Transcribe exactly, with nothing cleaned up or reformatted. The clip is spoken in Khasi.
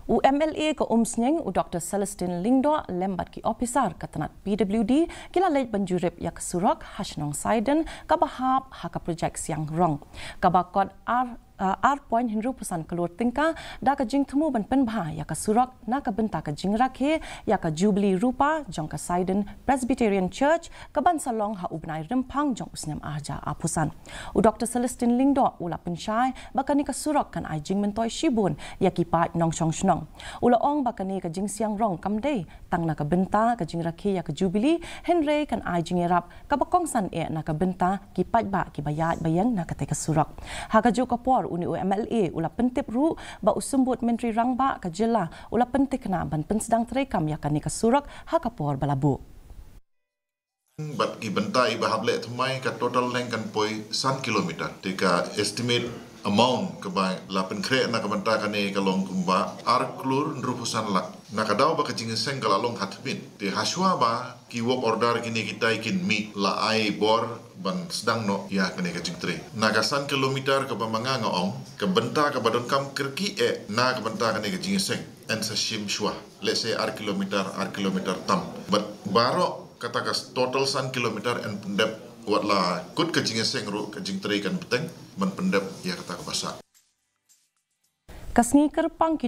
U M L A ka Umsning, u Doktor Celestine Lyngdoh, lem bad ki ophisar ka tnat P W D, ki la leit ban jurip ïa ka surok ha shnong Saiden, kaba hap ha ka projek siang rong, kaba kot ar, ah, ar point hynriewphew san klur tyngka, da ka jingthmu ban pynbha ïa ka surok na ka bynta ka jingrakhe ïa ka Jubili Rupa jong ka Saiden Presbyterian Church, kaban sa long ha u bnai Rymphang jong u snem ar hajar arphew san. U Doktor Celestine Lyngdoh u la pynshai ba kane ka surok kan ai jingmyntoi shibun ïa ki paid nongshong shnong. U la ong ba kane ka jingsiang rong kam dei tang na ka bynta ka jingrakhe ïa ka Jubili, hynrei kan ai jingïarap kaba kongsan eh na ka bynta ki paidbah kiba ïaid ba ïeng na katei ka surok. Ha kajuh ka por, une u M L A u la pyntip ruh ba u Symbud Myntri Rangbah ka jylla u la pyntikna ban pynsdang treikam ïa kane ka surok ha ka por ba la buh. Bad ki bynta iba hap leh thymmai, ka total length kan poi san kilometer. Te ka estimate amount kaba la pynkhreh na ka bynta kane ka long kumba ar klur hynriewphew san lak. Na ka daw ba ka jingïaseng ka la long ha tymmen. Te hashwa ba ki work order kine kitai kin mih, la ai bor ban sdang noh ïa kane ka jingtrei. Na ka san kilometer kaba ma nga nga ong, ka bynta kaba donkam kyrkieh na ka bynta kane ka jingïaseng, yn sa shim shuwa. Let's say ar kilometer, ar kilometer tam. Bad baroh kata ka total san kilometer yn pyndep, wat la kut ka jingïaseng ruh ka jingtrei kan bteng ban pyndep ïa kata kaba sah. Ka sngi kyrpang ki